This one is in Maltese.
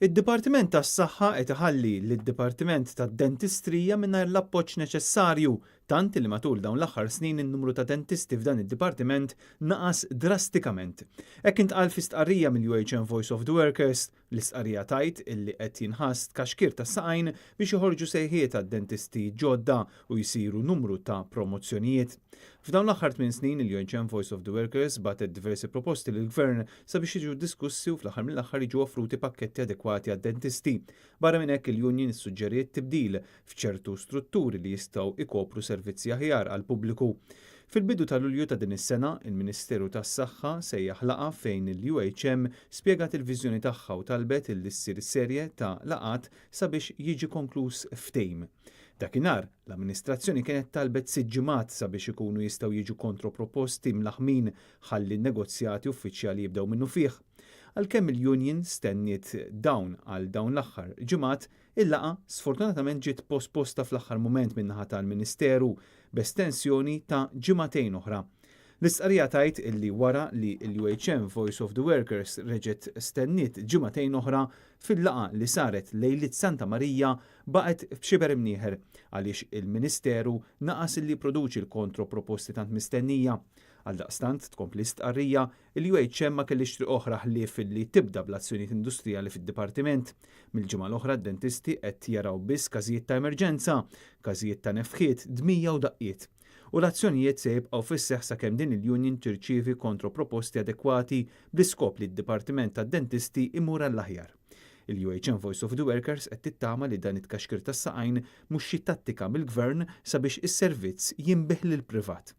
Id-Dipartiment tas-Saħħa qed iħalli lid-Dipartiment tad-Dentistrija mingħajr l-appoġġ neċessarju, tant li matul dawn l-aħħar snin in-numru ta' dentisti f'dan id-dipartiment naqas drastikament. Hekk intqal fi stqarrija mill-UHM Voice of the Workers. L-istqarrija tgħid illi qed jinħass tkaxkir tas-saqajn biex joħorġu sejħiet għad-dentisti ġodda u jsiru numru ta' promozzjonijiet. F'dawn l-aħħar 8 snin il-UHM Voice of the Workers bagħtet diversi proposti lill-Gvern sabiex jiġu diskussi u fl-aħħar mill-aħħar jiġu offruti pakketti adekwati għad-dentisti. Barra minn hekk, il-union issuġġeriet tibdil f'ċertu strutturi li jistgħu ikopru servizzi aħjar għall-pubbliku. Fil-bidu ta' Lulju ta' din is-sena, il-Ministeru tas-Saħħa sejjaħ laqgħa fejn il-UHM spjegat il-viżjoni tagħha u talbet li ssir serje ta' laqgħat sabiex jiġi konkluż ftehim. Dakinhar, l-amministrazzjoni kienet talbet 6 ġimgħat sabiex ikunu jistgħu jiġu kontroproposti mlaħmin ħalli negozjati uffiċjali jibdew minnufih. Għalkemm il-union stenniet dawn għal dawn l-aħħar ġimgħat, il-laqgħa sfortunatament ġiet posposta fl-aħħar mument min-naħa tal-Ministeru b'estensjoni ta' ġimagħtejn oħra. L-istqarrija tgħid illi wara li l-UHM Voice of the Workers reġgħet stenniet ġimagħtejn oħra, fil-laqgħa li saret lejliet Santa Marija baqgħet f'xiber imnieħer għaliex il-Ministeru naqas illi jipproduċi l-kontroproposti tant mistennija. Għaldaqstant, tkompli stqarrija, il-UHM ma kellix triq oħra ħlief li tibda bl-azzjonijiet industrijali fid-dipartiment. Mill-ġimgħa l-oħra d-dentisti qed jaraw biss każijiet ta' emerġenza, każijiet ta' nefħiet, dmija u daqqiet. U l-azzjonijiet se jibqgħu fis-seħħ sakemm din il-union tirċievi kontroproposti adekwati bl-iskop li d-Dipartiment tad-Dentisti imur għall-aħjar. Il-UHM Voice of the Workers qed tittama li dan it-tkaxkir tas-saqajn mhux xi tattika mill-gvern sabiex is-servizz jinbiegħ lill-privat.